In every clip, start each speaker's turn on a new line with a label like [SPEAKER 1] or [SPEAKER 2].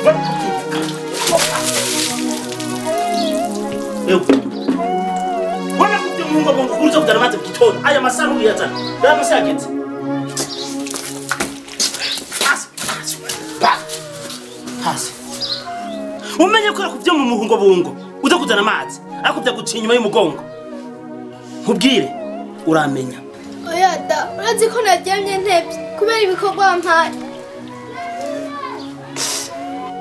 [SPEAKER 1] Wana kuvyo muhungu bongo kuruza kudana maze kitondo. Aya masaru yazana. Aya masaru ageze. Hasi, hasi. Ba. Hasi. Umenye ko kuvyo mu muhungu bongo. Uza kuzana amazi. Akuvya guca inyuma y'umugongo. Nkubwire uramenya.
[SPEAKER 2] Oya da, urazi ko naryamye ntebye kubera ibikorwa wampaye.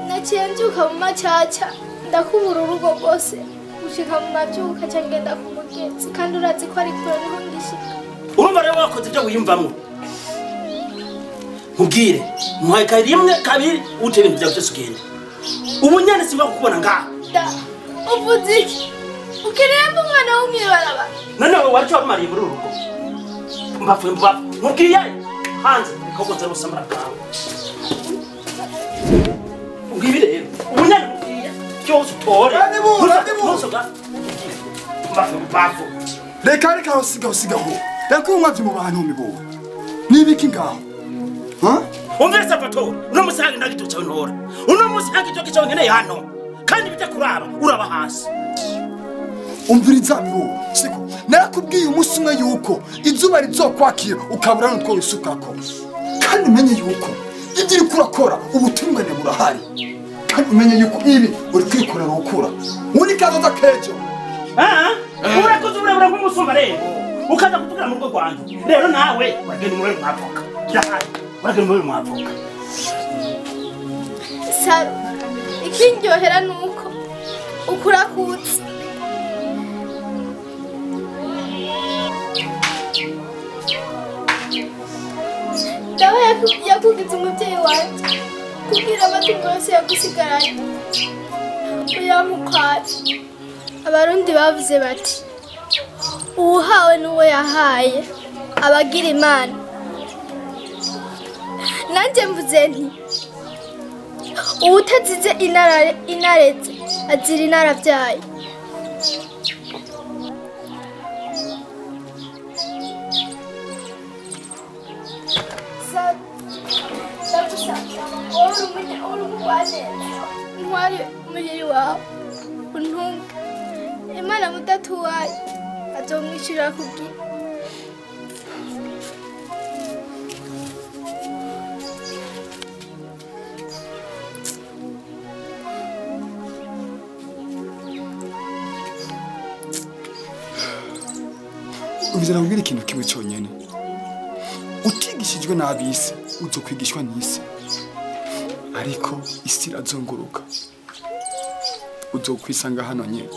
[SPEAKER 2] Naciye mbyuka mu macaca ndakubura urugo rwose gushika mu mavyuka ca ngenda ku mugezi kandi urazi ko ari kure niho ngishika.
[SPEAKER 1] Urumva rero wakoze ibyo wiyumvamwo. Nkubwire, muhaye rimwe kabiri ute ibintu byawe byose ugende. Ubu nyane simba kukubona ngaha.
[SPEAKER 2] Da, uvuze iki? Ukeneye mba umwana wo mw'ibarabara.
[SPEAKER 1] None wowe wari wamariye muri uru rugo. Mbafu mbafu. Nkubwiye hanze bikoko nzara usamara bwawe. Ngibi rero, ubu nyane nkubwiye cyose utore. Mbafu mbafu.
[SPEAKER 3] Reka reka usiga usigaho. Reka umwavye mu bantu mibo. Nibiki ngaho? Ha?
[SPEAKER 1] Umvira Salvatore, uno musi hange ndagito cyawe ntora. Uno musi hange icyo cyawe nkeneye hano. Kandi bitakuraba, uraba hasi.
[SPEAKER 3] Umviriza bro, siko. Narakubwiye umunsi umwe yuko izuba rizokwakira ukabura n'utwo wisukako. Kandi umenye yuko ibyo uri kurakora ubutungane burahari. Kandi umenye yuko ibi uri kwikorera ukura. Uri kazoza kejo.
[SPEAKER 1] Ah? Urakoze uburebure nk'umusumba rero. Ukaza kuvugira mu rugo rwanjye. Rero nawe uragenda umubere mwavoka. Ndahari. Uragenda umubere mwavoka.
[SPEAKER 2] Saru, ikindyohera nuko ukura kutse. Dawe yakugize umubyeyi wanjye kubwira amatungo yose yagusigaranye uyamukwara. Abarundi bavuze bati uwuhawe n'uwo yahaye abagira Imana. Nanjye mvuze nti uwutazize inareze azira inarabyaye. Ntwari umubiri wawe untunge Imana mudatuwaye azomwishyurira kubwira.
[SPEAKER 3] Ubizana kubwira ikintu kimwe cyonyine. Utigishijwe n'abisi uzokwigishwa n'isi. Ariko isi irazunguruka. Uzokwisanga hano nyene.